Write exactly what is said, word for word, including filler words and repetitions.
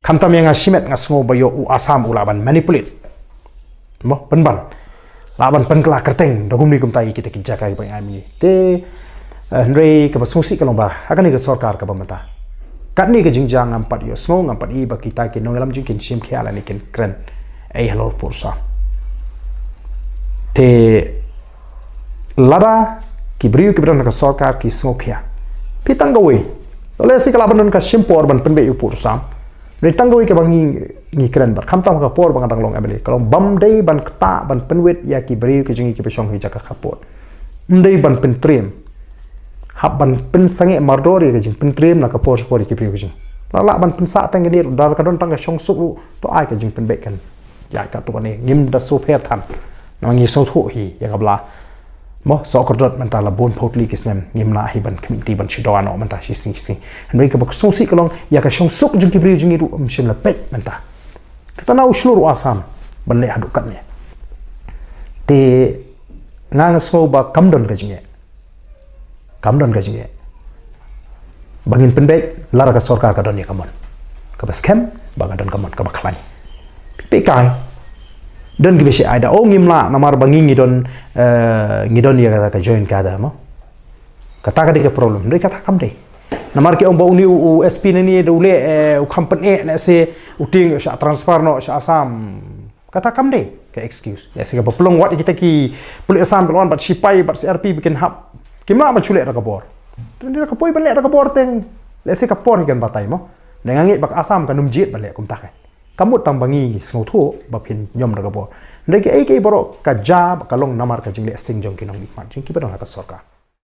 Khamtam ïa nga shimet nga sngew ba ïoh u Assam u lah ban manipulate. Mo, pynban. Lah ban pynkylla kyrteng da kumne kumta ïa kita ki jaka kiba ngi ai mynta. Te, eh, hynrei kaba sngewsih ka long ba ha kane ka sorkar kaba mynta, katne ka jingjia ngam pat ïohsngew, ngam pat i ba kita ki nongïalam jong ngi kin shim khia lane kin kren ei halor pud Assam. Te lada ki briew kiba don ha ka sorkar ki sngew khia, phi tang kawei. Lehse ka lah ban don ka shim por ban pynbeit ïa u pud Assam. Hynrei tang kawei kaba ngi, ngi kren bad khamtam ha ka por ba nga dang long M L A, ka long bym dei ban ktah ban pynwit ïa ki briew ki jong ngi kiba shong ha ki jaka khappud. Ym dei ban pyntriem. Hap ban pynsangeh mardor ïa ka jingpyntriem na ka por sha ka por ïa ki briew ki jong ngi. Lah, lah ban pynsah tang kane, lada ka don tang ka shongsuk ruh, to ai ka jingpynbeit kan. Ïa katto katne, ngim da shu pher than. Namar ngi sngewthuh hi ïa ka ba la, mo, sohkordot mynta la bun phew tylli ki snem, ngim lah hi ban khmih lynti ban shu dawa noh mynta shisien shisien. Hynrei kaba sngewsih ka long ïa ka shongsuk jong ki briew jong ngi ruh ym shym la peit mynta. Kata na u shlur u Assam ban leh haduh katne. Te nga, nga sngew ba kam don ka jingeh. Kam don ka jingeh ba ngin pynbeit lada ka sorkar ka don ïa ka mon kaba skhem, ba ka don ka mon kaba khlaiñ. Phi peit kai, don kiba shah ai da, oh, ngim lah namar ba ngi, ngi don, eh, ngi don ïa kata ka joint cadre, mo. Kata ka dei ka problem. Hynrei kata kam dei. Namar ki ong ba une u, u S P nane da u leh, eh, u kham pyneh, lehse u tieng shah transfer noh sha Assam. Kata kam dei ka excuse. Lehse kaba pynlong wat ïa kita ki pulit Assam, pynlong wat bad sipai bad C R P ba kin hap, kim lah ban shu leh da ka bor. Te da ka poi ban leh da ka bor te lehse ka por hi kan batai, mo. Te nga ngeit ba ka Assam kan ym jied ban leh kumta. Ka mut tang ba ngi, ngi sngewthuh ba phin ñiom da ka bor. Hynrei kaei kaei baroh ka jia ba ka long namar ka jingleh sting jong ki nongmihkhmat jong ngi kiba don ha ka sorkar.